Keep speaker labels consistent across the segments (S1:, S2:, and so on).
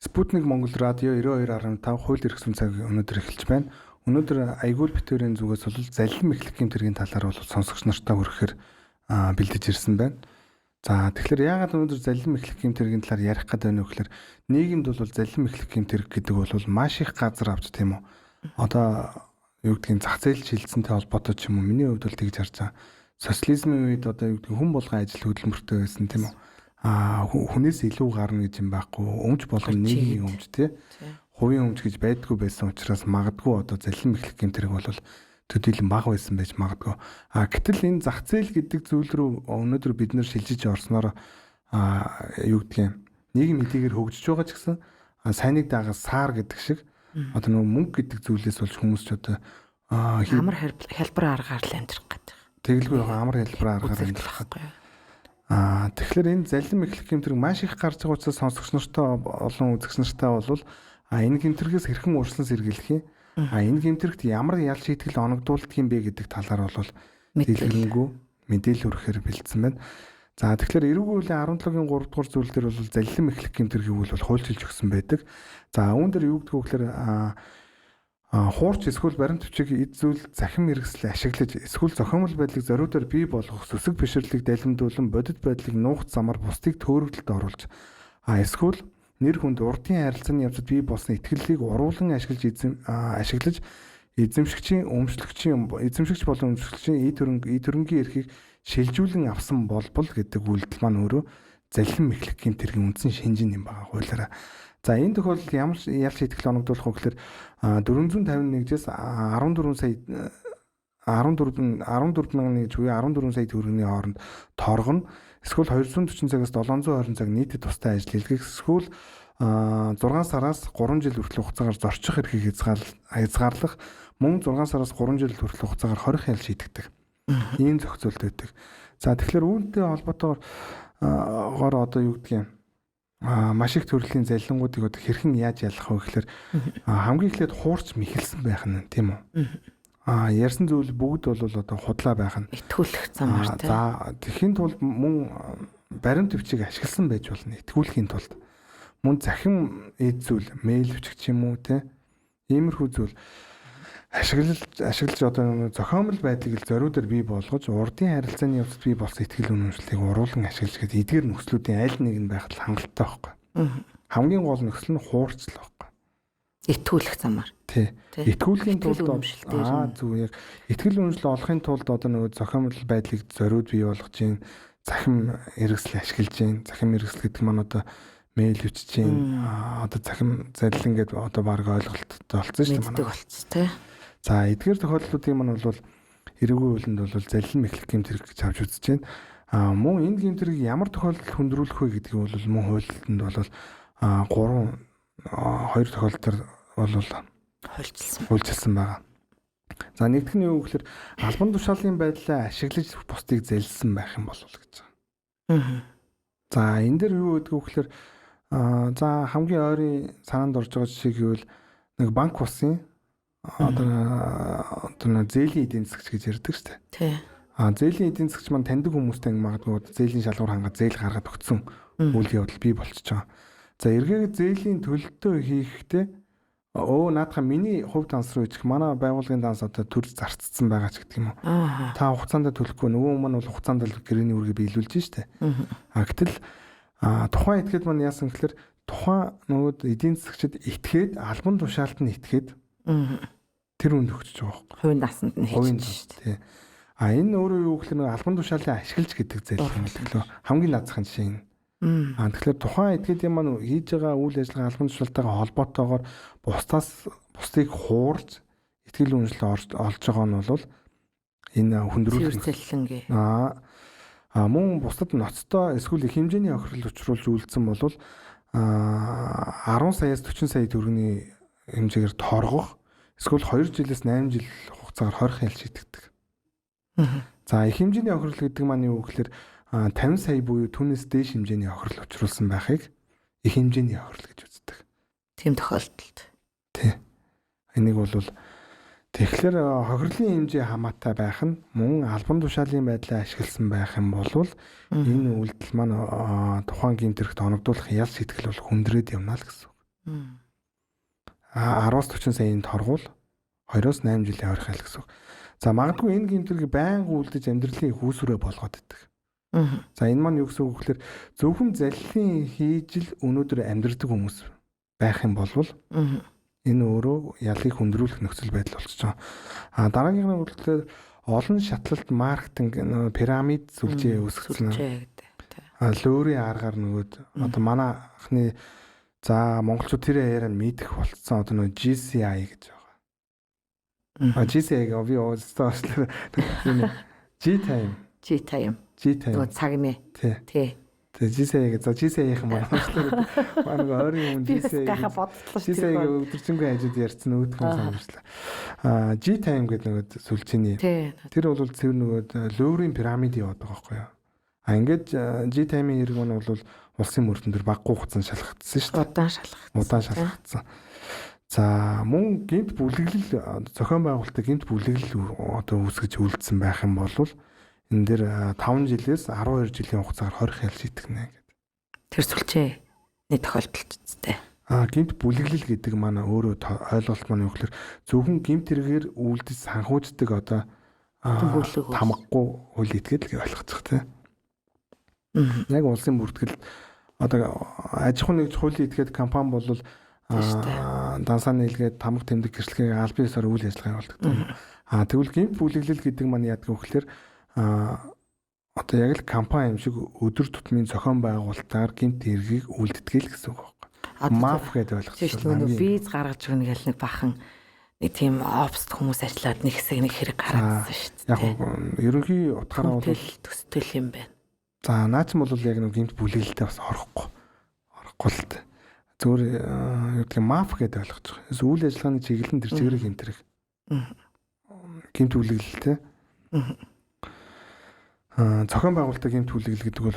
S1: Спутник Монгол радио 92.5 хууль эрх зүйн цаг өнөөдөр эхэлж байна. Өнөөдөр Айгуул Битүүрийн зүгээс бол заллин мэхлэх гэмт хэргийн талаар бол сонсогч нартай хүрэхээр бэлдэж ирсэн байна. За, тэгэхээр яагаад өнөөдөр заллин мэхлэх гэмт хэргийн талаар ярих гэдэг вэ гэхээр нийгэмд бол заллин мэхлэх гэмт хэрэг гэдэг бол маш их газар авч, тийм үү? Одоо юу гэдгийг зах зээл шилжсэнтэй холбоотой ч юм уу, миний хувьд бол тэгж харж байгаа. Социализмын үед одоо юу гэдгийг хүн болгон ажил хөдөлмөртэй байсан, тийм үү? Хүнээс илүү гарна гэж юм байхгүй. Өмч болгон нийгмийн өмч, тий. Хувийн өмч гэж байдгүй байсан учраас магадгүй одоо заллин мэхлэх гэмт хэрэг бол төдийлөн бага байсан байж магадгүй. Гэтэл энэ зах зээл гэдэг зүйл рүү өнөөдөр бид нэр шилжиж орсноор юу гэдгийг нийгэм хэдийгээр хөгжиж байгаа ч гэсэн сайныг дагаж саар гэдэг шиг одоо нөгөө мөнгө гэдэг зүйлээс болж хүмүүс ч одоо
S2: амар хялбар аргаар л амьдрах гэдэг.
S1: Тэгэлгүй амар хялбар аргаар амьдрах гэдэг. Тэгэхээр энэ заллин мэхлэх гэмт хэрэг маш их гарч байгаа учраас сонсогч нартай олон үзэгч нартай бол энэ гэмт хэрэгээс хэрхэн урьдчилан сэргийлэх юм? Энэ гэмт хэрэгт ямар ял шийтгэл оногдуулдаг юм бэ гэдэг талаар бол дэлгэрэнгүй мэдээлэл өгөхөөр бэлдсэн байна. За, тэгэхээр эрүүг хуулийн 17-гийн 3 дугаар зүйл дээр бол заллин мэхлэх гэмт хэргийг бол хуульчилж өгсөн байдаг. За, үүн дээр юу гэдэг вэ гэхээр хуурч эсвэл баримт бичиг, эд зүйл, захим хэрэгсэл ашиглаж эсвэл зохиомол байдлыг зориудаар бий болгох сүсэг бишрлийг далимдуулан бодит байдлыг нуух замаар бусдыг төөрөгдөлд оруулж эсвэл нэр хүнд урдын харилцааны явцад бий болсон итгэлийг уруулан ашиглаж эзэмшигчийн өмчлөгчийн эзэмшигч болон өмчлөгчийн эд хөрөнгийн эрхийг шилжүүлэн авсан болбол гэдэг үйлдэл маань өөрөө заллин мэхлэх гэмт хэргийн үндсэн шинжин юм байгаа хуулиараа. За, энэ тохиолдолд ямар ял шийтгэл оногдуулах вэ гэхээр 451-ээс 14 сая 14 14 мянган гэж буюу 14 сая төгрөгийн хооронд торгоно. Эсвэл 240 цагаас 720 цаг нийтэд тустай ажил хийлгэх. Эсвэл 6 сараас 3 жил хүртэл хугацаагаар зорчих эрхийг хязгаарлах. Мөн 6 сараас 3 жил хүртэл хугацаагаар хорих ял шийдэгдэг. Ийм зохицуулт байдаг. За, тэгэхээр үүнтэй холбоотойгоор одоо юу гэдгийг маш их төрлийн заллингуудыг одоо хэрхэн яаж ялах вэ гэхээр хамгийн эхлээд хуурч мэхэлсэн байх нь, тийм үү? Ярьсан зүйл бүгд бол одоо худлаа байх нь.
S2: Итгүүлэх замаар,
S1: тийм. За, тэгэхийн тулд мөн баримт бичиг ашигласан байж болно. Итгүүлэхийн тулд мөн захим эд зүйл, мэйл бичиг ч юм уу, тийм. Иймэрхүү зүйл ашиглаж одоо зохиомол байдлыг л зориудаар бий болгож урдын харилцааны явцад бий болсон итгэл үнэмшлийг уруулан ашиглаж гэдэг эдгээр нөхцлүүдийн аль нэг нь байхад хангалттай байхгүй. Хамгийн гол нөхцөл нь хуурцл байхгүй.
S2: Итгүүлэх замаар.
S1: Тий. Итгүүлэхийн тулд зөв яг итгэл үнэмшил олохын тулд одоо нөгөө зохиомол байдлыг зориуд бий болгож гин, захим хэрэгсэл ашиглаж гин, захим хэрэгсэл гэдэг маань одоо мэйл бичиж гин, одоо захим заллин гэдэг одоо баг ойлголттой болсон шүү
S2: дээ. Мэддэг болцсон, тий.
S1: За, эдгээр тохиолдлуудын маань бол эрүүгийн хуулинд бол заллин мэхлэх гэмт хэрэг гэж авч үзэж байна. Мөн энэ гэмт хэргийг ямар тохиолдолд хүндрүүлэх вэ гэдгийг бол мөн хуулинд бол 3 2 тохиолдолд бол хуульчилсан байгаа. За, нэгдүг нь юу гэхээр албан тушаалын байдлаа ашиглаж бусдыг залсан байх юм бол гэж байгаа. За, энэ дээр юу гэдэг вэ гэхээр за хамгийн ойрын санаанд орж байгаа жишээ гэвэл нэг банк усын одоо зээлийн эдийн засгч гэж ярьдаг шүү дээ.
S2: Тий.
S1: Зээлийн эдийн засгч маань таньдаг хүмүүстэй магадгүй зээлийн шалгуур хангаад зээл гаргаад өгсөн үйл явдал бий болчихж байгаа. За, эргээгээд зээлийн төлөлтөө хийхдээ наадах миний хувь данс руу ичих манай байгууллагын данс одоо төрж зарцсан байгаа ч гэдэг юм уу. Та хугацаанд төлөхгүй, нөгөө хүмүүс бол хугацаанд л гэрээний үүргээ биелүүлж штэ. Гэтэл тухайн этгээд маань яасан гэхээр тухайн нөгөө эдийн засгчид этгээд албан тушаалд нь этгээд тэр үнд өгчөж байгаа байхгүй.
S2: Хувийн дансанд нь хийж шүү
S1: дээ. Энэ өөрөө юу гэхээр нөгөө албан тушаалын ашиглаж гэдэг зээл юм л. Хамгийн наазахын жишээ энэ. Тэгэхээр тухайн этгээдийн маань хийж байгаа үйл ажиллагаа албан тушаалтайгаа холбоотойгоор бусдыг хуурж итгэл үнэмшил олж байгаа нь бол энэ хүндрүүлэх
S2: зэллэнгээ.
S1: Мөн бусдад ноцтой эсвэл их хэмжээний хохирол учруулж үйлдсэн бол 10 саяас 40 сая төгрөгийн хэмжээгээр торгох эсвэл 2 жилээс 8 жил хугацаагаар хорих ял шийдэгдэг. За, их хэмжээний хохирол гэдэг маань юу гэхээр 50 сая буюу түүнээс дээш хэмжээний хохирол учруулсан байхыг их хэмжээний хохирол гэж үздэг.
S2: Тийм тохиолдолд.
S1: Тий. Энийг бол тэгэхээр хохирлын хэмжээ хамаатай байх нь мөн албан тушаалын байдлаа ашигласан байх юм бол энэ үйлдэл маань тухайн гэмт хэрэгт оногдуулах ял шийтгэл бол хүндрээд явна л гэсэн үг. 10-аас 40 саяын торгуул 2-оос 8 жилийн хорих ял гэсэн үг. За магадгүй энэ гэмт хэргийг байнга үлдэж амьдралын их үүсвэрээ болгоод идэг. За энэ маань юу гэсэн үг гэхээр зөвхөн заллин хийж л өнөөдөр амьдрдаг хүмүүс байх юм бол энэ өөрөө ялыг хүндрүүлэх нөхцөл байдал болчихж байгаа. А дараагийнх нь болохоор олон шатлалт маркетинг пирамид сүлжээ үүсгэсэн. А лөөрийн аргаар нөгөөд одоо манай анхны за монголчууд тэр яриа мэдэх болцсон одоо нөгөө GCI гэж байгаа. А GCI гэ би өөстөө G time.
S2: G time.
S1: G time.
S2: Нөгөө цагны.
S1: Тий. Тэгээ GCI гэ за GCI-ийн маань манай нэг ойрын хүн GCI
S2: гайхаа бодлоо
S1: шүү. GCI гэ өдөржингөө хажууд ярьсан үүдхэн санамжлаа. А G time гэдэг нөгөө сүлжээний. Тэр бол цэвэр нөгөө лөөрийн пирамид яваад байгаа байхгүй юу? А ингээд G time-ийн хэрэг маань бол улсын мөрдөн дээр баггүй хугацаанд шалгагдсан шүү дээ.
S2: Удаан шалгагдсан.
S1: Удаан шалгагдсан. За мөн гэмт бүлэглэл зохион байгуулалтын гэмт бүлэглэл одоо үүсгэж үлдсэн байх юм бол энэ дээр 5 жилээс 12 жилийн хугацаагаар хорих ял шийтгэнэ гэдэг.
S2: Тэр сүлжээний тохиолдолд үстэй.
S1: Гэмт бүлэглэл гэдэг маань өөрөө ойлголт маань юу гэхээр зөвхөн гэмт хэрэгээр үйлдэж санхүүждэг одоо тамгагүй хууль этгээд л ойлгочих тийм. Яг улсын бүртгэл одоо аж ахуйн нэгж хуулийн этгээд компани бол дансаа нийлгээд тамга тэмдэг гэрчлэгийг албан ёсоор үйл ажиллагаа явуулдаг тийм. Тэгвэл гэмт бүлэглэл гэдэг маань яадаг вэ гэхээр одоо яг л компани юм шиг өдөр тутмын зохион байгуулалтаар гэмт хэргийг үлддэг л гэсэн үг байхгүй. Маф гэдэг ойлгосон.
S2: Тийм виз гаргаж өгнө гэл нэг бахан нэг тийм оффист хүмүүс ажиллаад нэг хэсэг нэг хэрэг гаргасан шүү дээ.
S1: Яг ерөнхий утгаараа
S2: бол төстэй юм байна.
S1: За наа чи бол яг нэг гэмт бүлэглэлтэй бас орохгүй. Орохгүй л дээ. Зүгээр юу гэдэг маф гэдэг ойлгож байгаа. Эсвэл үйл ажиллагааны чиглэл нь тэр чигээр гэмт хэрэг. Гэмт бүлэглэлтэй. Зохион байгуулалтын гэмт бүлэглэл гэдэг бол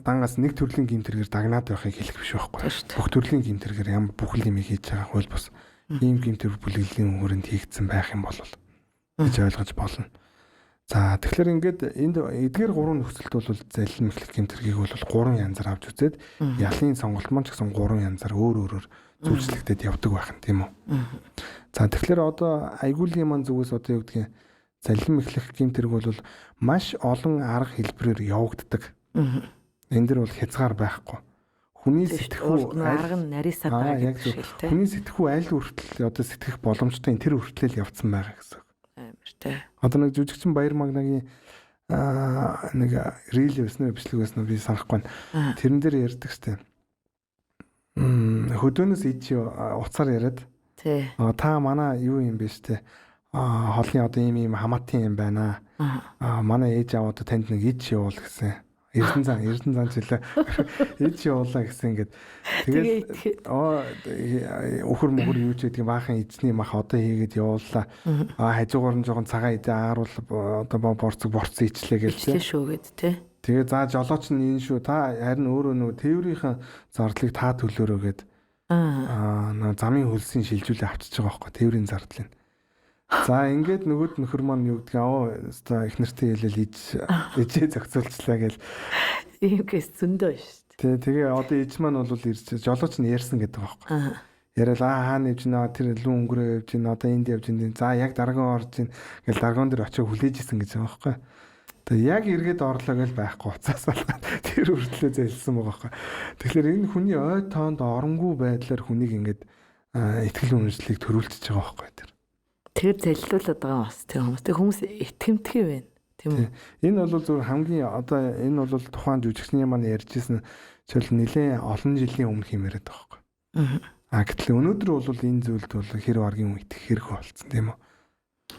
S1: дангаас нэг төрлийн гэмт хэрэгээр дагнаад байхыг хэлэх биш байхгүй. Бүх төрлийн гэмт хэрэгээр ямар бүх юм хийж байгаа хууль бус ийм гэмт хэрэг бүлэглэлийн хүрээнд хийгдсэн байх юм бол гэж ойлгож болно. За тэгэхээр ингээд энд эдгээр гурван нөхцөлд бол заллин мэхлэх гэмт хэргийг бол гурван янзаар авч үзээд ялын сонголт маань ч гэсэн гурван янзаар өөр өөрөөр зүйлчлэгдээд явдаг байх нь тийм үү. За тэгэхээр одоо айгуулийн маань зүгээс одоо юу гэдгийг заллин мэхлэх гэмт хэрэг бол маш олон арга хэлбэрээр явагддаг. Энэ дэр бол хязгаар байхгүй. Хүний сэтгхүү
S2: арга нь нарийсаад байгаа гэдэг шиг л тийм.
S1: Хүний сэтгхүү аль хүртэл одоо сэтгэх боломжтой тэр хүртэл явцсан байгаа гэсэн.
S2: Амар тий.
S1: Одоо нэг жүжигчин Баяр Магнагийн нэг рил байсан уу бичлэг байсан уу би санахгүй байна. Тэрэн дээр ярьдаг штэ. Хөдөөнөөс ич уцаар яриад.
S2: Тий.
S1: Та манай юу юм бэ штэ. Холын одоо ийм ийм хамаатын юм байна. Манай ээж аав одоо танд нэг ич явуул гэсэн. Эрдэнэ зан жилээ ич явуулаа гэсэн ингээд.
S2: Тэгээд
S1: өхөр мөхөр юу ч гэдгийг баахан эзний мах одоо хийгээд явууллаа. Хажуугаар нь жоохон цагаан идэ ааруул одоо борцог борцсон ичлээ гэл
S2: тий. Ичлээ шүү гэд тий.
S1: Тэгээ за жолооч нь энэ шүү. Та харин өөрөө нөгөө тээврийнхэн зардлыг та төлөөрөө гэд. Нөгөө замын хөлсийн шилжүүлээ авчиж байгаа байхгүй тээврийн зардлыг. За ингээд нөгөөд нөхөр маань юу гэдгийг өстой их нэртэй хэлэл ижээ зохицуулчлаа гэл.
S2: Ийм кейс зөндөө шүү
S1: дээ. Тэгээ одоо иж маань бол ирж жолооч нь ярьсан гэдэг байхгүй. Яриад хаана явж байна тэр лүү өнгөрөө явж байна одоо энд явж байна. За яг дарган орж байна гэл дарган дээр очиж хүлээж исэн гэж байгаа байхгүй. Тэгээ яг эргээд орлоо гэл байхгүй уцаас алгаад тэр үртлээ зэлсэн байгаа байхгүй. Тэгэхээр энэ хүний ой тоонд оронгүй байдлаар хүнийг ингээд итгэл үнэмшлийг төрүүлчихэж байгаа байхгүй тэр.
S2: Тэр залилуулад байгаа бас тийм хүмүүс. Тэг хүмүүс итгэмтгий байна. Тийм үү?
S1: Энэ бол зөв хамгийн одоо энэ бол тухайн жүжигчний маань ярьжсэн жишээл нэлээд олон жилийн өмнөх юм яриад байгаа байхгүй. Гэтэл өнөөдөр бол энэ зүйлд бол хэр аргийн үе итгэх хэрэг болцсон тийм үү?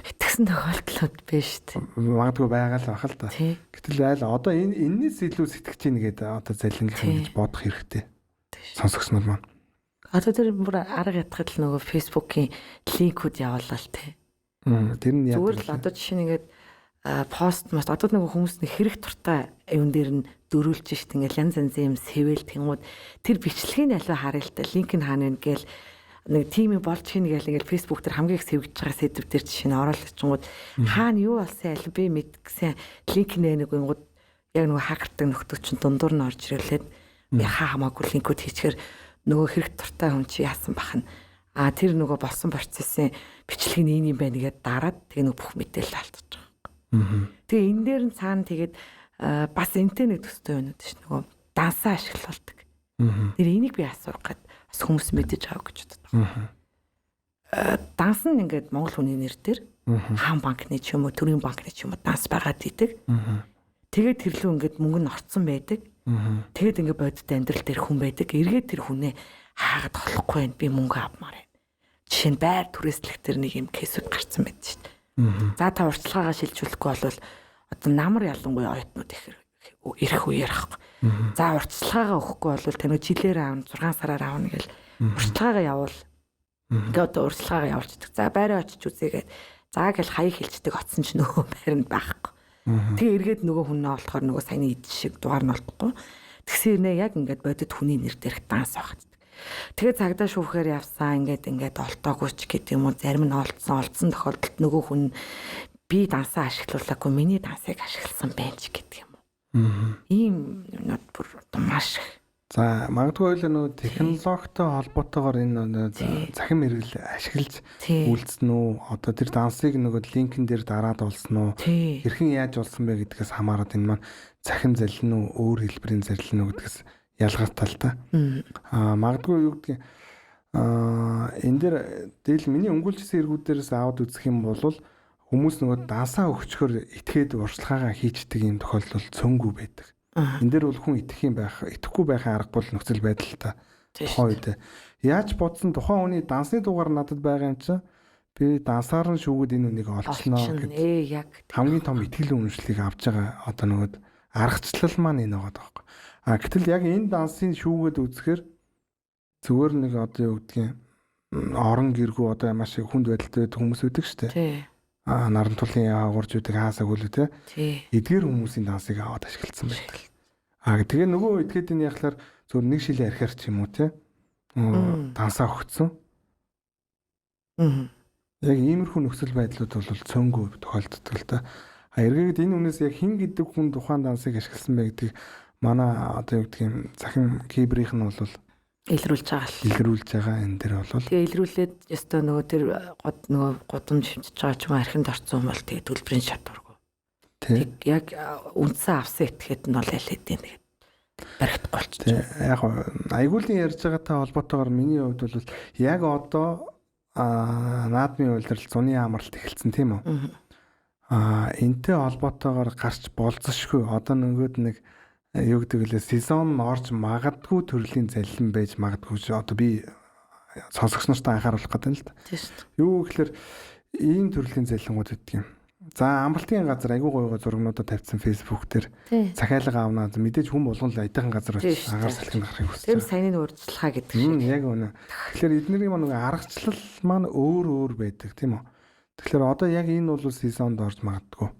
S2: Итгэсэн тохиолдлууд биш шүү дээ.
S1: Магадгүй байгаа л байх л та. Гэтэл айл одоо энэ энэс илүү сэтгэж ийн гэдэг одоо залингийнх юм гэж бодох хэрэгтэй. Сонсогч нар маань.
S2: Одоо тэр бүр арга ятгал нөгөө Facebook-ийн линкүүд явуулаа л тий.
S1: Тэр нь яа.
S2: Зүгээр л одоо жишээ нь ингээд пост мост одоо нөгөө хүмүүс нэг хэрэг туртай юун дээр нь дөрүүлж шít ингээд янз янзын юм сэвэл тэнгууд тэр бичлэгийг альва харъя л та линк нь хаана вэ гээл нэг тим юм болж хийнэ гээл ингээд Facebook дээр хамгийн их сэвгэж байгаа сэдв дээр жишээ нь оруулчихгууд хаана юу болсон аль би мэдгсэн линк нэ нэг ингууд яг нөгөө хакертай нөхдөг чинь дундуур нь орж ирэглээд хаа хамаагүй линкүүд хийчихээр Нөгөө хэрэг дуртай хүн чи яасан бах нь. А тэр нөгөө болсон процессын бичлэг нь энэ юм байна гэдээ дараад тэгээ нөгөө бүх мэдээлэл алдчих байгаа. Тэгээ энэ дээр нь цаана тэгээд бас энтэй нэг төстэй юмнууд ш нөгөө дансаа ашиглуулдаг. Тэр энийг би асуух гээд бас хүмүүс мэдэж байгаа гэж боддог. Данс нь ингээд монгол хүний нэр дээр хаан банкны ч юм уу төрийн банкны ч юм уу данс байгаад идэг. Тэгээд тэрлүү ингээд мөнгө нь орцсон байдаг. Тэгээд ингээд бодит амьдрал дээр хүн байдаг. Эргээд тэр хүнээ хаагаад олохгүй байна. Би мөнгө авмаар байна. Жишээ нь байр түрээслэх тэр нэг юм кейсүүд гарцсан байдаг шүү дээ. За та урьдчилгаагаа шилжүүлэхгүй бол одоо намар ялангуяа оюутнууд их ирэх үеэр ахгүй. За урьдчилгаагаа өгөхгүй бол тань жилээр аавна, 6 сараар аавна гэл урьдчилгаагаа явуул. Ингээ одоо урьдчилгаагаа явуулчихдаг. За байраа очиж үзээгээд за гэл хаяг хилчдэг очсон ч нөгөө байранд байхгүй. Тэгээ эргээд нөгөө хүн нь олохоор нөгөө саяны ид шиг дугаар нь олдохгүй. Тэгсэн нэ яг ингээд бодит хүний нэр дээрх данс байхад. Тэгээ цагдаа шүүхээр явсан ингээд ингээд олдоогүй ч гэдэг юм уу зарим нь олдсон олдсон тохиолдолд нөгөө хүн би дансаа ашиглуулаагүй миний дансыг ашигласан байна ч гэдэг юм уу. Ийм юмнууд бүр одоо маш их.
S1: За магадгүй ойлоо нөгөө технологитой холбоотойгоор энэ цахим хэрэгэл ашиглаж үйлдсэн үү? Одоо тэр дансыг нөгөө линкэн дээр дараад олсон уу? Хэрхэн яаж олсон бэ гэдгээс хамаарат энэ маань цахим залин уу, өөр хэлбэрийн залин уу гэдгээс ялгартай л та. Аа магадгүй юу гэдгийг энэ дээр дээл миний өнгөлжсэн эргүүдээс аваад үзэх юм бол хүмүүс нөгөө дансаа өгчхөр итгээд урьдчилгаагаа хийчдэг юм тохиолдол цөөнгүй байдаг. Энэ дээр бол хүн итгэх юм байх, итгэхгүй байхын аргагүй нөхцөл байдал та. Тухайн үед яаж бодсон тухайн хүний дансны дугаар надад байгаа юм чинь би дансаар нь шүүгээд энэ үнийг олчихноо
S2: гэдэг. Яг
S1: хамгийн том итгэл үнэмшлийг авч байгаа одоо нөгөө аргачлал маань энэ байгаа байхгүй. А гэтэл яг энэ дансын шүүгээд үзэхээр зүгээр нэг одоо юу гэдгийг орон гэргүү одоо маш их хүнд байдалтай байдаг хүмүүс үүдэг шүү дээ. А наран тулын агуурч үүдэг хаасаг үлээ те. Эдгээр хүмүүсийн дансыг аваад ашигласан байдаг. А тэгээ нөгөө этгээд энэ яхалаар зөв нэг шилийн архиар ч юм уу те. Дансаа өгцөн. Яг иймэрхүү нөхцөл байдлууд бол цөөнгүй тохиолддог л та. А эргээгээд энэ үнээс яг хэн гэдэг хүн тухайн дансыг ашигласан бэ гэдгийг манай одоо юу гэдгийг захин киберийнх нь бол
S2: илрүүлж байгаа л.
S1: Илрүүлж байгаа энэ дэр бол.
S2: Тэгээ илрүүлээд ёстой нөгөө тэр год нөгөө гудамж хэмжиж байгаа ч юм архинд орсон юм бол тэгээ төлбөрийн шатваргүй. Тэг яг үндсэн авсан этгээд нь бол аль хэдийн тэгээд баригдахгүй болчих.
S1: Яг айгуулийн ярьж байгаатай холбоотойгоор миний хувьд бол яг одоо наадмын улирал зуны амралт эхэлсэн тийм үү? Энтэй холбоотойгоор гарч болзошгүй одоо нөгөөд нэг юу гэдэг лээ сезон орж магадгүй төрлийн заллин байж магадгүй ч одоо би сонсогч нартай анхааруулах гэдэг юм л та. Юу гэхээр ийм төрлийн заллингууд өгдөг юм. За амралтын газар айгүй гоё гоё зургнуудаа тавьсан Facebook дээр захиалга авнаа. Мэдээж хүн болгон л аятайхан газар очиж агаар салхинд гарахыг хүсэж.
S2: Тэр саяны урьдчилгаа гэдэг шиг.
S1: Яг үнэ. Тэгэхээр эднэрийн маань нэг аргачлал маань өөр өөр байдаг тийм үү? Тэгэхээр одоо яг энэ бол сезонд орж магадгүй.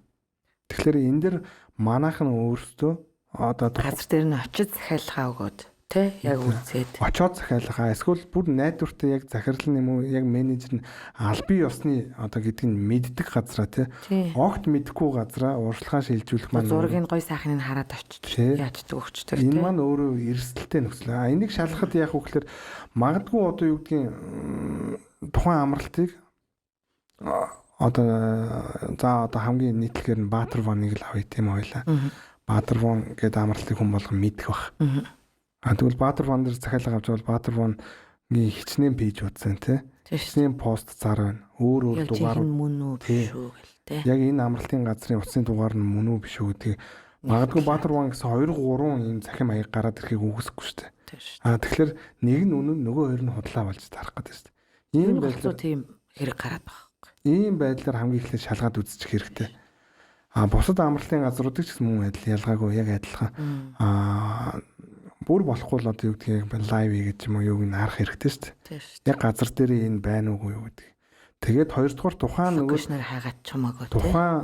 S1: Тэгэхээр энэ дэр манайх нь өөрсдөө одоо
S2: газар дээр нь очиж захиалгаа өгөөд тий яг үзээд
S1: очоод захиалгаа эсвэл бүр найдвартай яг захирал нь юм уу яг менежер нь албан ёсны одоо гэдгийг нь мэддэг газраа тий огт мэдхгүй газраа урьдчилгаа шилжүүлэх маань
S2: зургийг гой сайхныг хараад очиж яачдаг өгчдөг
S1: тий энэ маань өөрөө эрсдэлтэй нөхцөл. А энийг шалгахад яах вэ гэхээр магадгүй одоо юу гэдгийг тухайн амралтыг одоо за одоо хамгийн нийтлэгээр нь Баатар ваныг л авъя тийм үү хоёлаа. Баатар ван гэдэг амралтыг хүн болгон мэдэх бах. А тэгвэл Баатар ван дээр захиалга авч бол Баатар ваны хичнээн пэйж утсан тий. Хичнээн пост зар байна. Өөр өөр дугаар
S2: мөн үү биш үү гэл тий.
S1: Яг энэ амралтын газрын утасны дугаар нь мөн үү биш үү гэдгийг магадгүй Баатар ван гэсэн 2 3 ийм захим маяг гараад ирэхийг үгүйсэхгүй шүү дээ. А тэгэхээр нэг нь үнэн нөгөө хоёр нь худлаа болж тарах гэдэг шүү дээ.
S2: Ийм байдлаар тийм хэрэг гараад байгаа байхгүй.
S1: Ийм байдлаар хамгийн эхлээд шалгаад үзчих хэрэгтэй. А бусад амралтын газруудыг ч гэсэн мөн адил ялгаагүй яг адилхан. Аа бүр болохгүй л одоо юу гэдгийг лайв хийгээд ч юм уу юуг нь харах хэрэгтэй шүү дээ. Яг газар дээр энэ байна уугүй юу гэдэг. Тэгээд хоёрдугаар тухайн
S2: нөгөө нэр хайгаад чамаагүй
S1: тий. Тухайн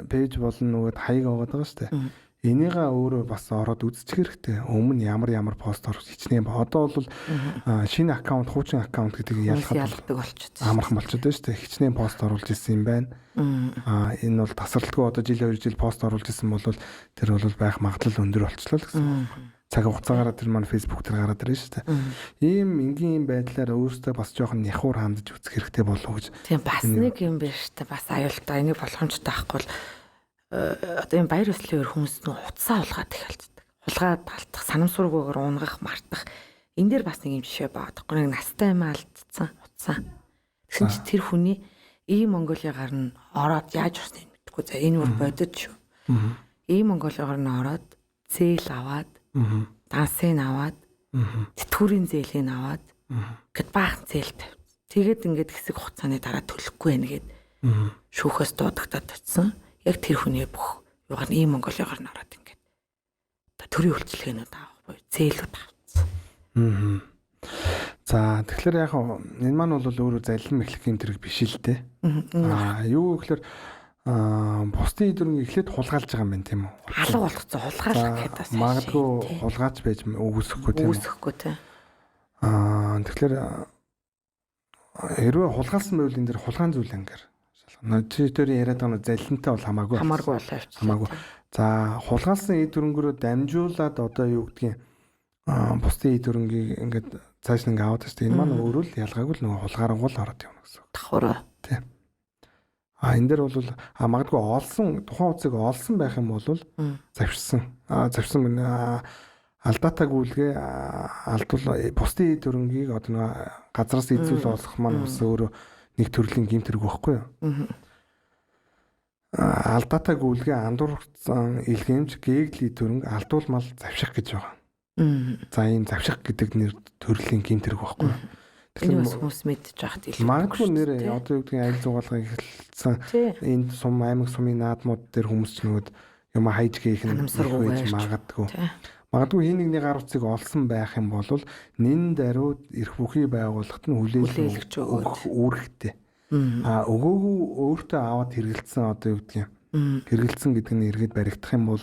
S1: пэйж болон нөгөө хаяг аваад байгаа шүү дээ. Энийгээ өөрөө бас ороод үзчих хэрэгтэй. Өмнө ямар ямар пост орох хичнээн. Одоо бол шинэ аккаунт, хуучин аккаунт гэдгийг
S2: ялгадаг болчихсон.
S1: Амархан болчиход байна шүү дээ. Хичнээн пост оруулж ирсэн юм байна. Энэ бол тасралтгүй одоо жил 2 жил пост оруулж ирсэн бол тэр бол байх магадлал өндөр болчихлоо л гэсэн. Цаг хугацаагаараа тэр маань Facebook дээр гараад ирнэ шүү дээ. Ийм энгийн байдлаар өөртөө бас жоохон няхуур хандаж үзэх хэрэгтэй болов уу гэж.
S2: Тийм бас нэг юм биш үү? Бас аюултай. Энийг боломжтой байхгүй бол одоо энэ баяр ёслолын үеэр хүмүүс нөх утсаа хулгаад их алддаг. Хулгаад алдах, санамсаргүйгээр унгах, мартах. Энэ дээр бас нэг юм жишээ байгаа. Нэг настай юм алдсан утсаа. Тэгсэн чи тэр хүний ийм Монголиагаар нь ороод яаж орсныг мэдэхгүй. За энэ бүр бодит шүү. Ийм Монголиагаар нь ороод зээл аваад, дансыг аваад, тэтгэврийн зээлийг аваад гэд баахан зээл тавьсан. Тэгээд ингээд хэсэг хугацааны дараа төлөхгүй байх гээд шүүхээс дуудагдаад очисон. Яг тэр хүний бүх юугаар нь ийм Монголиагаар нь ороод ингээд одоо төрийн үйлчилгээнүүд авах буюу зээлүүд авцсан.
S1: За тэгэхээр яг энэ маань бол өөрөө залин мэхлэх юм тэрэг биш л дээ. Юу гэхээр бусдын эд өрнгийг эхлээд хулгайлж байгаа юм байна тийм үү?
S2: Алга болгоцсон хулгайлах гэдэг бас
S1: магадгүй хулгайч байж үгүйсэхгүй тийм үү?
S2: Үгүйсэхгүй тийм.
S1: Тэгэхээр хэрвээ хулгайлсан байвал энэ дэр хулгайн зүйл ангаар шалгана. Чи тэр яриад байгаа нь залинтай бол хамаагүй.
S2: Хамааргүй болоо явчихсан.
S1: Хамаагүй. За хулгайлсан эд өрөнгөрөө дамжуулаад одоо юу гэдгийг бусдын эд өрнгийг ингээд цааш нь ингээ аваад шүү дээ. Энэ маань өөрөө л ялгаагүй л нөгөө хулгайрангуул ороод явна гэсэн үг.
S2: Давхар.
S1: Тийм. Энэ дээр бол магадгүй олсон тухайн утсыг олсон байх юм бол завшсан. Завшсан гэнэ алдаатай гүйлгээ алдвал бусдын эд хөрөнгийг одоо нөгөө газраас эзүүл олох маань бас өөрөө нэг төрлийн гэмт хэрэг байхгүй юу? Алдаатай гүйлгээ андуурсан илгээмж гээгдэл эд хөрөнг алдуулмал завших гэж байгаа. За ийм завших гэдэг нэр төрлийн гэмт хэрэг байхгүй юу?
S2: Тэгэхээр бас хүмүүс мэдчих байхад илүү.
S1: Магадгүй нэр одоо юу гэдгийг аялал зугаалгыг эхэлсэн энд сум аймаг сумын наадмууд дээр хүмүүс ч нөгөөд юм хайж гээх нь байж магадгүй. Магадгүй хин нэгний гар утсыг олсон байх юм бол нэн даруй эрх бүхий байгууллагт нь хүлээлгэж өгөх үүрэгтэй. Өгөөгүй өөртөө аваад хэрэгэлсэн одоо юу гэдгийг хэрэгэлсэн гэдэг нь эргээд баригдах юм бол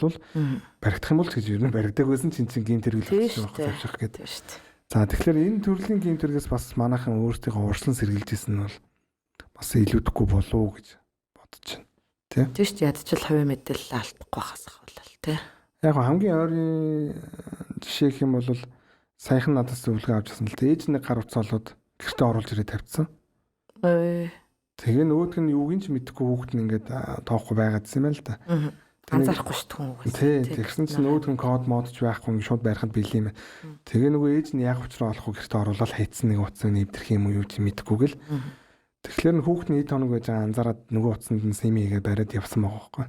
S1: баригдах юм бол гэж ер нь баригдаагүйсэн чинь чинь гэмт хэрэгэл болчих завших гэдэг. За тэгэхээр энэ төрлийн гэмт хэрэгээс бас манайхан өөрсдийнхөө уршлан сэргэлж исэн нь бол бас илүүдэхгүй болов уу гэж бодож байна. Тэ?
S2: Тийм шүү дээ. Ядчил хувийн мэдээлэл алдахгүй байхаас ахвал тий.
S1: Яг хамгийн ойрын жишээ гэх юм бол саяхан надаас зөвлөгөө авч ирсэн л дээ. Ээж нэг гар утас олоод гэртээ оруулж ирээд тавьчихсан. Тэгээ нөгөөдг нь юуг нь ч мэдэхгүй хүүхэд нь ингээд тоохгүй байгаадсэн юм байна л да.
S2: Анзаарахгүй шүү дээ хүн угаас.
S1: Тий, тэгсэн чинь нөгөөдг нь код модч байхгүй ингээд шууд барихад бэлээ юм. Тэгээ нөгөө ээж нь яг учраа олохгүй гэртээ оруулаад хайцсан нэг утсыг нэвтрэх юм уу юу ч мэдэхгүй гэл. Тэгэхээр нь хүүхэд нь хэд хоног байж байгаа анзаараад нөгөө утсанд нь сими хийгээд бариад явсан байгаа байхгүй.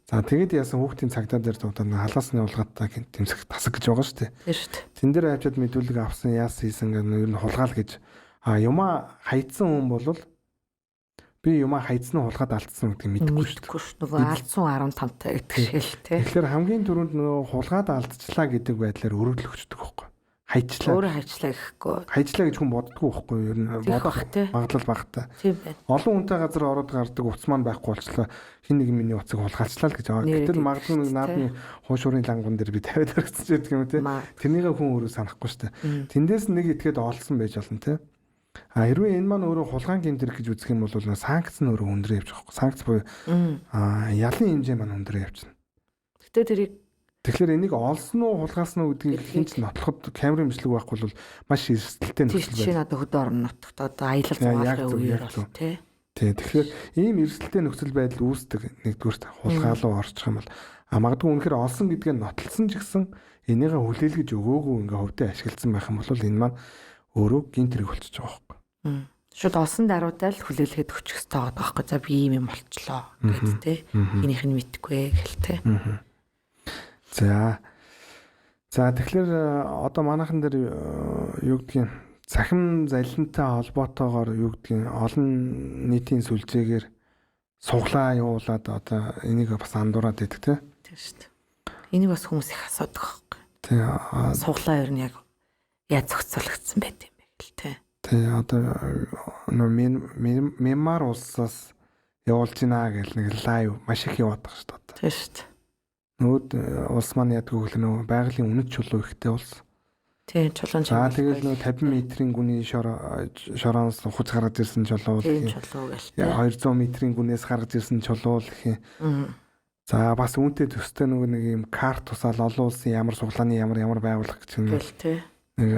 S1: За тэгээд яасан хүүхдийн цагдаа дээр дуудаад халаасны улгаатай тэмцэх тасаг гэж байгаа шүү дээ.
S2: Тийм шүү дээ.
S1: Тэн дээр авчиад мэдүүлэг авсан яас хийсэн гэх нь ер нь хулгаал гэж юмаа хайцсан хүн бол би юмаа хайцсан нь хулгаад алдсан гэдгийг мэдэхгүй шүү
S2: дээ. Нөгөө алдсан 15 таа гэдэг шиг л тий.
S1: Тэгэхээр хамгийн түрүүнд нөгөө хулгаад алдчихлаа гэдэг байдлаар өргөдөл өгчдөг байхгүй. Хайчлаа.
S2: Өөрөө хайчлаа гэхгүй.
S1: Хайчлаа гэж хүн боддгоо байхгүй юу? Ер нь бодох магадлал багатай.
S2: Тийм байна.
S1: Олон хүнтэй газар ороод гардаг утас маань байхгүй болчлаа. Хин нэг миний утсыг хулгайлчлаа л гэж байгаа. Гэтэл магадгүй нэг наадмын хуушуурын лангун дээр би тавиад орчихсон ч гэдэг юм те. Тэрнийгээ хүн өөрөө санахгүй шүү дээ. Тэндээс нэг итгээд олсон байж болно те. А хэрвээ энэ маань өөрөө хулгайн гэмт хэрэг гэж үзэх юм бол санкц нь өөрөө өндрөө явчих байхгүй. Санкц буюу ялын хэмжээ маань өндрөө явчихна.
S2: Гэтэ тэрийг
S1: тэгэхээр энийг олсон уу хулгайлсан уу гэдгийг хин ч нотлоход камерын бичлэг байхгүй бол маш эрсдэлтэй
S2: нөхцөл байна. Жишээ нь одоо хөдөө орон нутагт одоо аялал зугаалгын үеэр бол тий.
S1: Тий. Тэгэхээр ийм эрсдэлтэй нөхцөл байдал үүсдэг нэгдүгüрт хулгайлуу орчих юм бол магадгүй үнэхээр олсон гэдгээ нотолсон ч гэсэн энийгээ хүлээлгэж өгөөгүй ингээ хөвдөө ашигласан байх юм бол энэ маань өөрөө гинт хэрэг болчихж байгаа байхгүй.
S2: Шууд олсон даруйдаа л хүлээлгээд өгчих хэрэгтэй байгаа байхгүй. За би ийм юм болчлоо гэд тий. Энийх нь мэдгүй гэл тий.
S1: За. За тэгэхээр одоо манайхан дээр юу гэдгийг цахим залинтай холбоотойгоор юу гэдгийг олон нийтийн сүлжээгээр суглаа явуулаад одоо энийг бас андуураад байдаг тий.
S2: Тийм шүү дээ. Энийг бас хүмүүс их асуудаг байхгүй.
S1: Тий.
S2: Суглаа ер нь яг яаж зохицуулагдсан байт юм бэ гэл тий.
S1: Тий одоо нөө Мянмар улсаас явуулж гинэ гэл нэг лайв маш их яваад байгаа шүү дээ.
S2: Тийм шүү дээ.
S1: Нөгөөд улс маань ядгүй гэл нөгөө байгалийн үнэт чулуу ихтэй улс.
S2: Тийм чулуун
S1: чулуу. За тэгэл нөгөө 50 метрийн гүний шороноос ухаж гаргаж ирсэн чулуу
S2: гэх юм. Чулуу гэл.
S1: 200 метрийн гүнээс гаргаж ирсэн чулуу гэх юм. За бас үүнтэй төстэй нөгөө нэг юм карт тусаал олон улсын ямар суглааны ямар ямар байгууллага гэж юм.
S2: Гэл тий.
S1: Нэг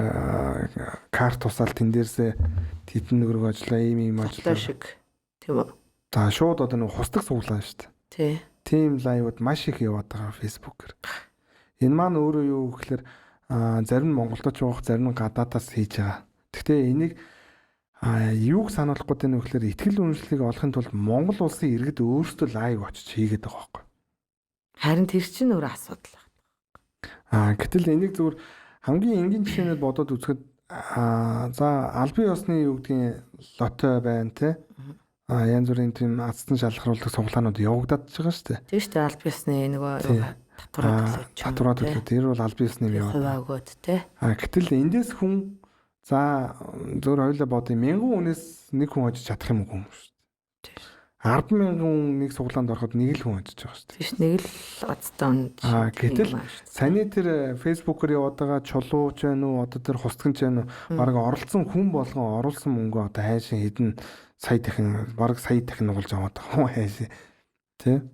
S1: карт тусаал тэн дээрсээ тэдэн нөгрөг ажиллаа ийм ийм
S2: Ажиллаа
S1: ажиллаа.
S2: шиг. Тийм үү?
S1: За шууд одоо нэг хусдаг суглаа шүү дээ.
S2: Тий.
S1: Тим лайвууд маш их яваад байгаа Facebook-ээр. Энэ маань өөрөө юу гэхээр зарим нь Монголд ч явах, зарим нь гадаадаас хийж байгаа. Гэхдээ энийг юуг сануулах гээд байна вэ гэхээр итгэл үнэмшлийг олохын тулд Монгол улсын иргэд өөрсдөө лайв очиж хийгээд байгаа байхгүй.
S2: Харин тэр чинь өөр асуудал байна.
S1: Гэтэл энийг зүгээр хамгийн энгийн жишээнээр бодоод үзэхэд за албан ёсны юу гэдгийг лотой байна те. Янз бүрийн тийм азтан шалгаруулдаг суглаанууд явагдаад ч байгаа шүү дээ.
S2: Тийм шүү дээ аль биесны нөгөө
S1: Тий.
S2: татвараа төлөөд ч юм уу,
S1: Татвараа
S2: тий.
S1: төлөө тэр бол албан ёсны юм яваад.
S2: Хувиа өгөөд тий.
S1: Гэтэл эндээс хүн за зөвөр хоёлаа бодъё 1000 хүнээс нэг хүн очиж чадах юм уу юм шүү
S2: Тийм.
S1: дээ. 100000 хүн нэг суглаанд ороход нэг л хүн очиж байгаа шүү дээ.
S2: Тийш нэг л азтан үн.
S1: Гэтэл Саний тэр Facebook-оор яваад байгаа чулууч байна уу, одоо тэр хустган ч байна уу, бараг оролцсон хүн болгон оруулсан мөнгөө одоо хайшин хэдэн сая дахин, бараг сая дахин нугалж аваад байгаа хүн хайшин. Тэ?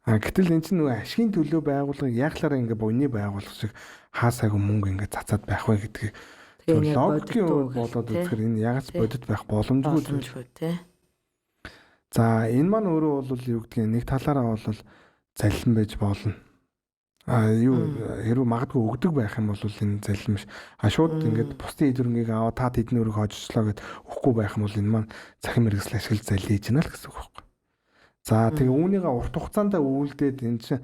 S1: Гэтэл эн чинь нөгөө ашигын төлөө байгуулгыг яахлаараа ингээ буйны байгууллага шиг хаасаагүй мөнгө ингээ цацаад байх вэ гэдгийг
S2: Тэгээ
S1: логикийн хувьд болоод үзэхээр энэ ягаад ч бодит байх боломжгүй зүйл.
S2: боломжгүй тий.
S1: За энэ маань өөрөө бол юу гэдгийг нэг талаараа бол залхин байж болно. Юу хэрвээ магадгүй өгдөг байх юм бол энэ залхин биш. Шууд ингээд бусдын эд хөрөнгийг аваа та тэдний өрөг хожчлоо гэд өгөхгүй байх юм бол энэ маань цахим мэргэсэл ашиглаж залхиж гинэ л гэсэн үг байхгүй. За тэгээ үүнийгээ урт хугацаанд үйлдээд энэ чинь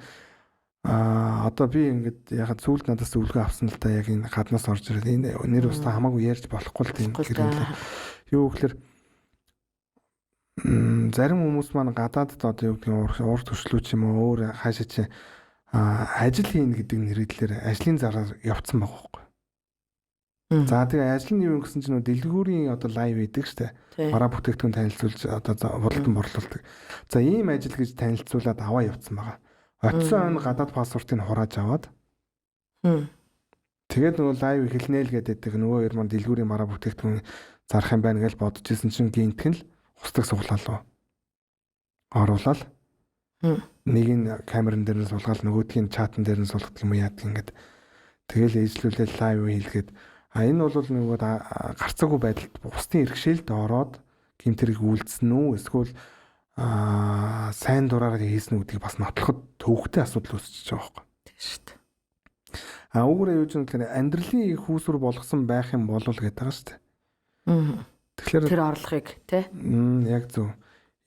S1: одоо би ингээд ягаад сүүлд надаас зөвлөгөө авсан л та яг энэ гаднаас орж ирээд энэ нэр устаа хамаагүй ярьж болохгүй л тийм
S2: Болохгүй л
S1: хэрэг. Юу гэхээр зарим хүмүүс маань гадаадд одоо юу гэдгийг уур төршлүү ч юм уу өөр хаашаа чи ажил хийнэ гэдэг нэрийдлэр ажлын зараар явцсан байгаа байхгүй. За тэгээ ажил нь юу юм гэсэн чинь нөө дэлгүүрийн одоо лайв хийдэг штэ. Бараа бүтээгдэхүүн танилцуулж одоо худалдан борлуулдаг. За ийм ажил гэж танилцуулаад аваа явцсан байгаа. Очисон он гадаад паспортыг хурааж аваад тэгээд нөгөө лайв эхэлнэ л гэдэг нөгөө хоёр маань дэлгүүрийн бараа бүтээгдэхүүн зарах юм байна гэж бодож исэн чинь гинтхэн л хусдаг суглаалуу. Оруулаад нэг нь камерын дээр нь сулгаал нөгөөдгийг нь чатан дээр нь сулгадаг юм уу яадаг ингээд тэгэл ээжлүүлээд лайв хийлгээд энэ бол нөгөө гарцаагүй байдалд бусдын иргэшээлд ороод гэмт хэрэг үйлдсэн үү эсвэл сайн дураараа хийсэн үү гэдгийг бас нотлоход төвөгтэй асуудал үүсчихэж байгаа байхгүй.
S2: Тийм шүү дээ.
S1: Үүгээрээ юу ч юм гэхээр амьдралын их үүсвэр болгосон байх юм болов л гэдэг байгаа шүү дээ. Тэгэхээр
S2: Тэр орлогыг тий.
S1: Яг зөв.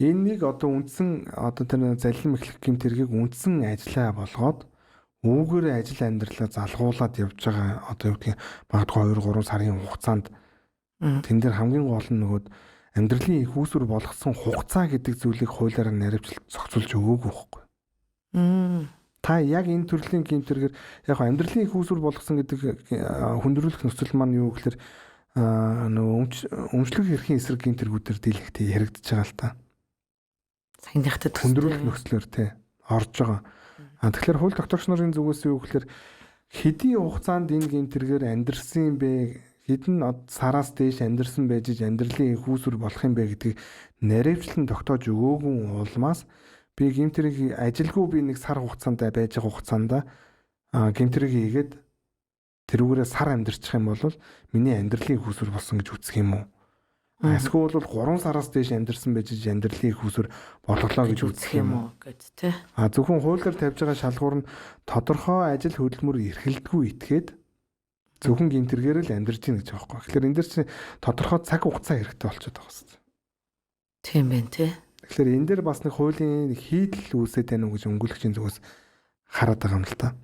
S1: Энэнийг одоо үндсэн одоо тэр залхим эхлэх гэмт хэргийг үндсэн ажиллаа болгоод үүгээрээ ажил амьдралаа залгуулад явж байгаа одоо юу гэдгийг магадгүй 2 3 сарын хугацаанд тэн дээр хамгийн гол нь нөгөө амьдралын их үүсвэр болгосон хугацаа гэдэг зүйлийг хуулиараа наривчлалт зохицуулж өгөөгүй байхгүй. Та яг энэ төрлийн гэмт хэрэгээр яг амьдралын их үүсвэр болгосон гэдэг хүндрүүлэх нөхцөл маань юу гэхээр нөгөө өмчлөх эрхийн эсрэг гэмт хэрэгүүдээр дийлэхтэй яригдчихэж байгаа л та.
S2: Саяныхтай төстэй.
S1: Хүндрүүлэх нөхцлөөр тий орж байгаа. Тэгэхээр хууль тогтоогч нарын зүгээс юу гэхээр хэдийн хугацаанд энэ гэмт хэрэгээр амьдрсан юм бэ? Хэдэн сараас дээш амьдрсан байж амьдралын их үүсвэр болох юм бэ гэдгийг наривчлан тогтоож өгөөгүй улмаас би гэмт хэрэг ажилгүй би нэг сар хугацаанд байж байгаа хугацаанд гэмт хэрэг хийгээд тэрүүгээрээ сар амьдарчих юм бол миний амьдралын их үүсвэр болсон гэж үзэх юм уу? Эсвэл бол 3 сараас дээш амьдарсан байж амьдралын их үүсвэр болголоо гэж үзэх юм уу
S2: гэд тий.
S1: Зөвхөн хуулиар тавьж байгаа шалгуур нь тодорхой ажил хөдөлмөр эрхэлдэггүй итгээд зөвхөн гэмт хэрэгээр л амьдарч гин гэж байгаа байхгүй. Тэгэхээр энэ дэр чинь тодорхой цаг хугацаа хэрэгтэй болчиход байгаа юм.
S2: Тийм байх тий.
S1: Тэгэхээр энэ дээр бас нэг хуулийн хийдэл үүсээд байна уу гэж өнгөлөгчийн зүгээс хараад байгаа юм л та.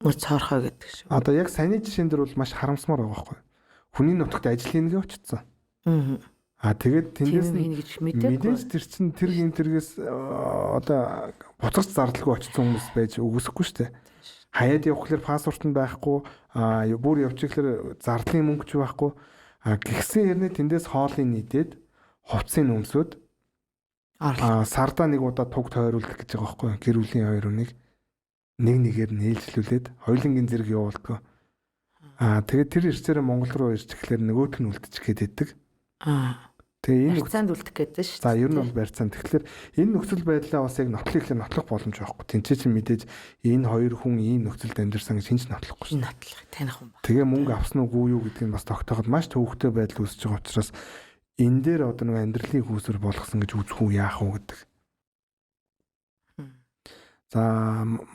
S2: Мөр цоорхой гэдэг шиг.
S1: Одоо яг саяны жишээн дээр бол маш харамсмаар байгаа байхгүй. Хүний нутагт ажил хийнэ гэж очсон. Тэгээд тэндээс
S2: нь гэж мэдээгүй.
S1: Мэдээж тэр чинь тэр гэмт хэрэгээс одоо буцаж зардалгүй очсон хүмүүс байж үгүйсэхгүй шүү дээ. Хаяад явхлаар паспорт нь байхгүй, бүр явчихлаар зардлын мөнгө ч байхгүй. Гэгсэн хэрнээ тэндээс хоолыг нийтээд хувцсыг өмсөд сардаа нэг удаа туг тойруулдаг гэж байгаа байхгүй. Гэр бүлийн хоёр хүнийг нэг нэгээр нээлжлүүлээд хоёулангийн зэрэг явуулдаг. Тэгээд тэр ирсээрээ Монгол руу ирж эхлэхээр нөгөөх нь үлдчих гээд байдаг. Тэгээ энэ
S2: барьцаанд үлдэх гэдэг шүү.
S1: За ер нь бол барьцаанд. Тэгэхээр энэ нөхцөл байдлаа бас яг нотлох ихлээр нотлох боломж байхгүй. Тинчээ чинь мэдээж энэ хоёр хүн ийм нөхцөлд амьдарсан гэж хинч нотлохгүй
S2: шүү. Нотлох таних юм ба.
S1: Тэгээ мөнгө авсан уугүй юу гэдгийг бас тогтооход маш төвөгтэй байдал үүсэж байгаа учраас энэ дээр одоо нэг амьдралын хүүсвэр болгосон гэж үзэх үү яах уу гэдэг. За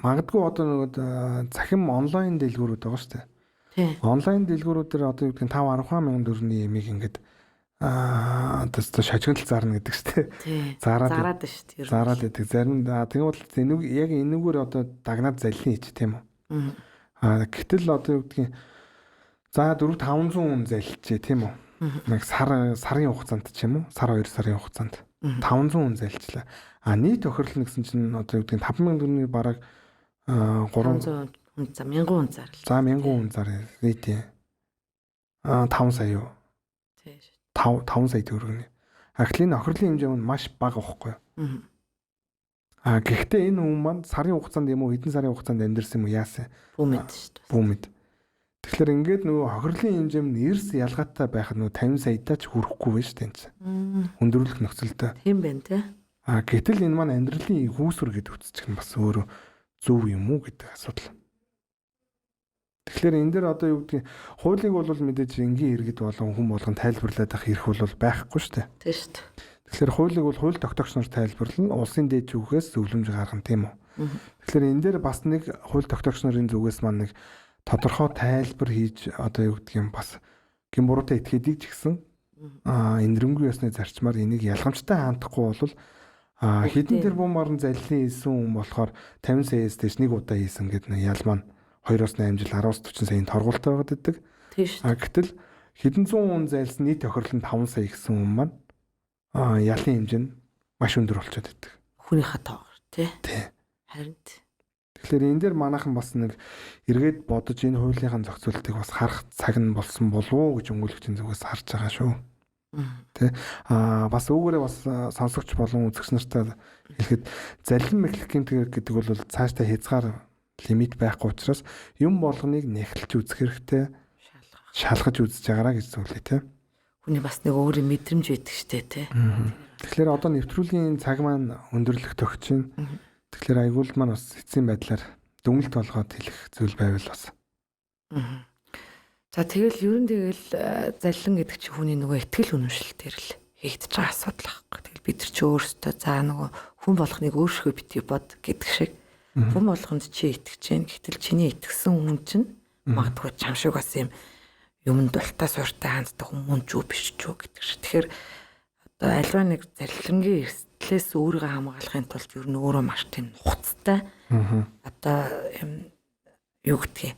S1: магадгүй одоо нөгөө цахим онлайн дэлгүүрүүд байгаа шүү дээ. Онлайн дэлгүүрүүд дээр одоо юу гэдгийг 5 10 мянган төгрөгийн ямиг ингээд одоо шажигнал зарна гэдэг шүү дээ.
S2: Зараад шүү дээ.
S1: Зараад байдаг. Зарим тэгвэл энэг яг энэгээр одоо дагнаад заллин хийч тийм үү. Гэтэл одоо юу гэдгийг за 4 500 хүн залжээ тийм үү. Нэг сарын хугацаанд ч юм уу? Сар 2 сарын хугацаанд 500 хүн залжлаа. А нийт тохирлол гэсэн чинь одоо юу гэдгийг 5000 төгрөгийн бараг
S2: 300 хүн за 1000 хүн зарлаа.
S1: За 1000 хүн зар нийт. 5 сая юу?
S2: Тийм.
S1: 5 сая төгрөг. А тэгэхээр энэ хохирлын хэмжээ нь маш бага байхгүй юу? А гэхдээ энэ хүн маань сарын хугацаанд юм уу хэдэн сарын хугацаанд амьдэрсэн юм уу яасан?
S2: Бүү мэд шүү дээ.
S1: Бүү мэд. Тэгэхээр ингээд нөгөө хохирлын хэмжээ нь эрс ялгаатай байхад нөгөө 50 саядаа ч хүрэхгүй байж шүү дээ энэ чинь. Өндөрлөх нөхцөлдөө.
S2: Тийм байна те.
S1: А гэтэл энэ маань амьдралын хүүсвэр гэдэг үтсчих нь бас өөрөө зөв юм уу гэдэг асуудал. Тэгэхээр энэ дээр одоо юу гэдгийг хуулийг бол мэдээж энгийн иргэд болон хүн болгон тайлбарлаад ах эрх бол байхгүй шүү дээ.
S2: Тийм шүү дээ.
S1: Тэгэхээр хуулийг бол хууль тогтоогч нар тайлбарлана, улсын дээд зүгээс зөвлөмж гаргана тийм үү. Тэгэхээр энэ дээр бас нэг хууль тогтоогч нарын зүгээс маань нэг тодорхой тайлбар хийж одоо юу гэдгийг бас гин буруутай этгээдийг ч гэсэн энэрэнгүй ёсны зарчмаар энийг ялгамжтай хандахгүй бол хэдэн тэрбумаар нь заллин хийсэн хүн болохоор 50 саяас дээш нэг удаа хийсэн гэдэг нэг ялмаа нь 2-8 жил 10-40 саяын торгуултай байгаад байдаг.
S2: Тийм шүү.
S1: Гэтэл хэдэн зуун хүн зайлсан нийт тохиолдол нь 5 сая гэсэн хүн маань ялын хэмжээ нь маш өндөр болчиход байдаг.
S2: Хүнийхээ тоогоор тий.
S1: Тий.
S2: Харин.
S1: Тэгэхээр энэ дээр манайхан бас нэг эргээд бодож энэ хуулийнхаа зохицуултыг бас харах цаг нь болсон болов уу гэж өмгөөлөгчийн зүгээс харж байгаа шүү. Тэ. Бас үүгээрээ бас сонсогч болон үзэгч нартай хэлэхэд залин мэхлэх гэмт гэдэг бол цаашдаа хязгаар лимит байхгүй учраас юм болгоныг нэхэлж үзэх хэрэгтэй. Шалгаж үзэж байгаараа гэж зөвлөе тэ.
S2: Хүний бас нэг өөрийн мэдрэмж байдаг штэ тэ.
S1: Тэгэхээр одоо нэвтрүүлгийн цаг маань өндөрлөх төгч чинь. Тэгэхээр аягуулд маань бас эцсийн байдлаар дүнэлт болгоод хэлэх зүйл байвал бас.
S2: За тэгэл ер нь тэгэл заллин гэдэг чинь хүний нөгөө итгэл үнэмшил дээр л хийгдэж байгаа асуудал байхгүй. Тэгэл бид нар чи өөрсдөө за нөгөө хүн болгоныг өөршгөө битгий бод гэдэг шиг хүн болгонд чи итгэж जैन. Гэтэл чиний итгэсэн хүн чинь магадгүй чам шиг бас юм юмд дултаа суртай ханддаг хүн мөн ч үү биш ч үү гэдэг шиг. Тэгэхээр одоо альва нэг заллингийн эрсдлээс өөрийгөө хамгаалахын тулд ер нь өөрөө маш тийм нухацтай. Одоо юм юу гэдгийг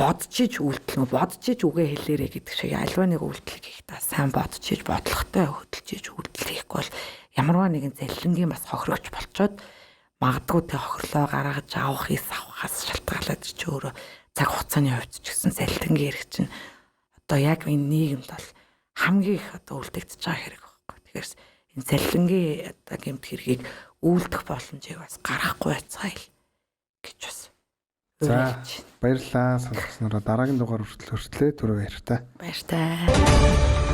S2: бодож иж үйлдэл нөө бодож иж үгээ хэлээрэй гэдэг шиг альва нэг үйлдэл хийхдээ сайн бодож иж бодлоготой хөдөлж иж үйлдэл хийхгүй бол ямарваа нэгэн заллингийн бас хохирогч болчоод магадгүй тэ хохирлоо гаргаж авах ис авахаас шалтгаалаад чи өөрөө цаг хугацааны хувьд ч гэсэн заллингийн хэрэг чинь одоо яг энэ нийгэмд бол хамгийн их одоо үлдэгдэж байгаа хэрэг байхгүй. Тэгэхээр энэ заллингийн одоо гэмт хэргийг үйлдэх боломжийг бас гаргахгүй байцгаая л гэж бас.
S1: За баярлалаа сонсогч нараа, дараагийн дугаар хүртэл хүртлээ түр баяртай.
S2: Баяртай.